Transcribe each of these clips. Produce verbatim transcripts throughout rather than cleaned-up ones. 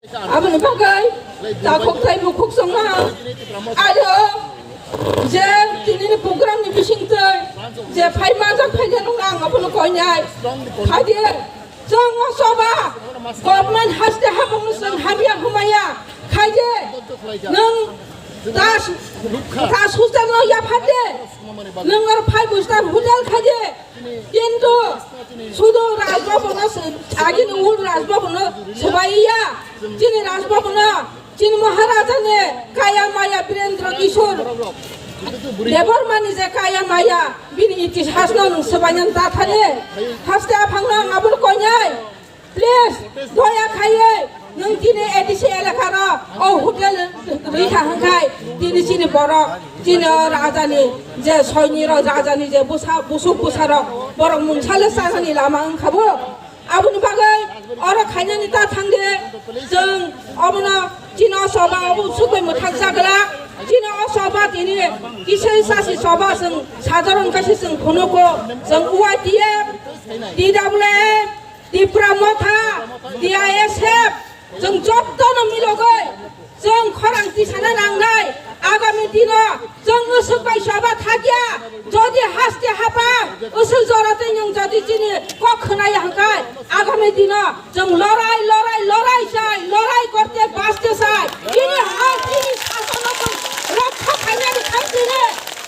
Aboni bagwi takhuk tei bukhuk chwngno aro je tinini program ni bisingtwi je phai manjak phainai rokno ang abono koinai. Phaidi chwng o choba government haste habangno chwng hamya humaya khaidi nwng das das hostel no yaphar de nwng aro phai bwswk hotel khaidi. Kintu sudu Raj Bhavan no se-, agini ul Raj Bhavan no swbaiya. Chini Raj Bhavan no chini Maharaja ni kaya maya Birendra Kishore Debbarma ni je kaya maya bini itihas no nwng swbaina ta thani. Haste aphang no ang abono koinai. Please, doya khaiwi nwng tini A D C elaka ro o hotel rwi kha hwnkhe tini chini borok chini o rajani je soini rok rajani je bwsa busuk bwsa rok borok mungsa le chanani lama wngkha bo. Aboni bagwi oro khainani ta thangdi chwng obono chini o choba obo usuk bai mwthang chakla chini o choba tini kisai sasi choba chwng sadharon kaisa chwng phunuko chwng Y T F, T W F, Tipra Motha, T I S F, chwng jotono milogwi chwng khorang tisana nangnai. Agami dino chwng usuk bai choba thakya, jodi haste hapang usuk jora tei nwng jodi chini kok khwnaya hwnkhe agami dino chwng lorai, lorai, lorai chai, lorai korte baste chai. Chini ha, chini sasono chwng rokha khainani thang chini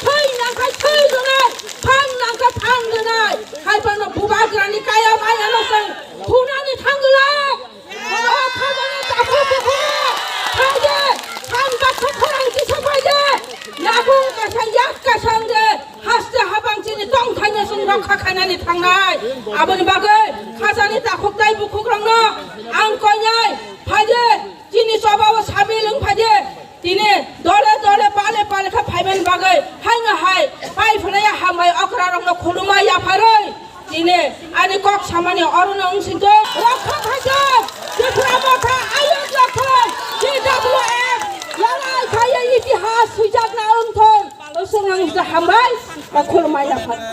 thwi nangkha thwi rwnai, phan nangkha phan rwnai. Hai phano bubagrani kaya mayano chwng khunani thangla. O khajani takhuk bukhuk khaide, phan baksa khorang kisa khaide, yakung kaisa yak kaisa wngde, haste habang chini tongthaino chwng rokha khainani thangnai. Aboni bagwi khajani takhuk tai bukhukrokno ang koinai, phaide, chini chobao sabil wng phaide, tini dole dole pale pale khe phaimani bagwi haino hai pai phwnaya hambai okrarokno khulumma yapharwi. Tini ani kok samani orono wngsingkhe rokha khaikhe Tipra Motha ayuk lakhai T W F lalai khaiya itihas swijakna wngthon. Usung ang hambai ba khulumma yapharwi.